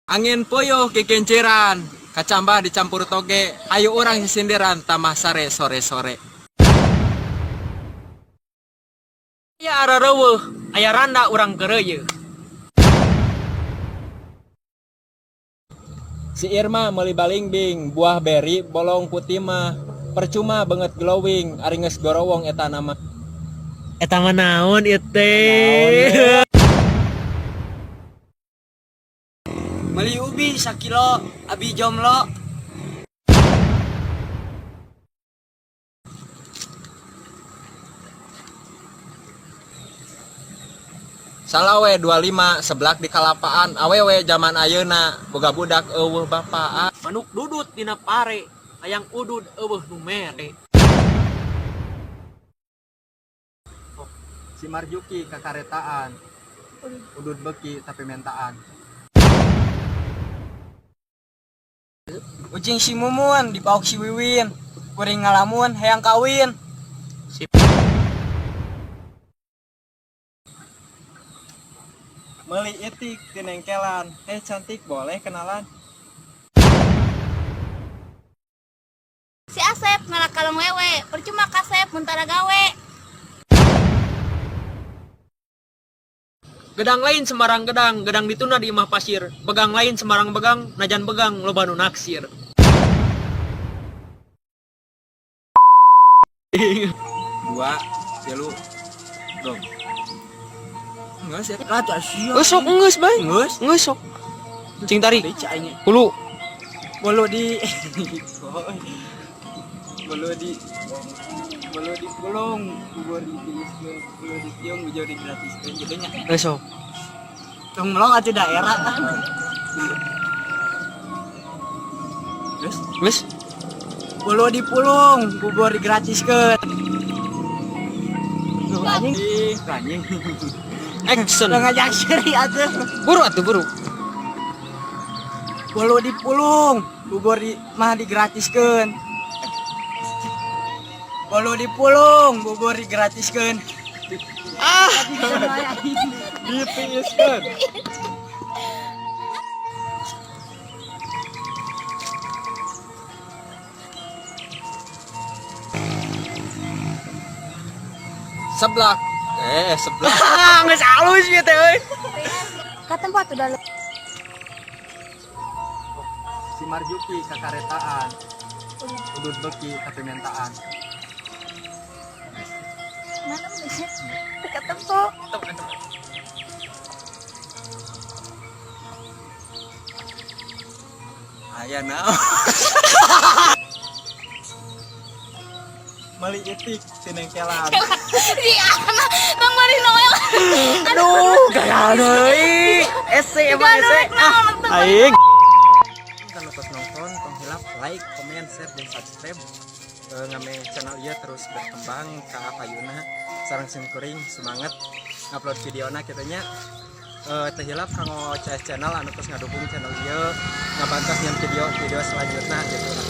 Angin puyuh kikinciran, kacambah dicampur toge, hayu urang sisindiran tambah sare sore-sore. Aya arareuweuh, aya randa urang keureuyeun. Si Irma meuli balingbing, buah beri bolong putih mah, percuma beungeut glowing, ari geus gorowong eta nama. Eta mah naon ieu teh? Meuli ubi sakilo, abi jomlo. Salawe 25 seblak di kalapaan, awewe zaman ayeuna boga budak euweuh bapaan. Manuk dudut dina pare, hayang udud euweuh nu mere. Si Marjuki kakaretaan, udud beuki tapi mentaan. Ucing si Mumun dipaok si Wiwin. Kuring ngalamun hayang kawin. Meuli itik ti nengkelan, eh cantik boleh kenalan. Si Asep ngalak kalong wewe, percuma kasep mun tara gawe. Gedang lain sembarang gedang, gedang ditunda di imah pasir. Begang lain sembarang begang, najan begang loba nu naksir. Dua, tilu, dong. Enggak sih. Lah tuh sia. Geus sok geus bae. Geus. Geus sok. Cing tarik. Rica aing. Hulu. Bolu di bolu di bolu di pulung, bubur di tiiskeun, bolu di tiung, bujur di gratiskeun gitu nya. Geus sok. Tong melong atuh daerah. Terus Geus. bolu di pulung, bubur digratiskeun. Anjing, anjing. Action. Udah ngajak seri atuh. Buru atuh buru. Bolu di pulung, bubur di mah digratiskeun. Bolu di pulung, bubur digratiskeun. Ah, Ditiiskeun. Seblak. Seblak. Geus halus ieu teh euy. Ka tempat udah. Si Marjuki kakaretaan, udud beuki tapi mentaan. Mana sih? Teka tempo. Aya naon. Meuli itik ti nengkelan. Di anak Bang Mari Noel. Aduh, gagal deui. Ese emang ese. Ah, aing. Kan tos nonton, tong hilap like, comment, share, dan subscribe. Ngame channel ieu terus berkembang ka payuna sareng sim kuring semangat ngupload videona kitu nya. Teu hilap kanggo CS channel anu terus ngadukung channel ieu, ngabantos nyian video-video selanjutnya gitu lah.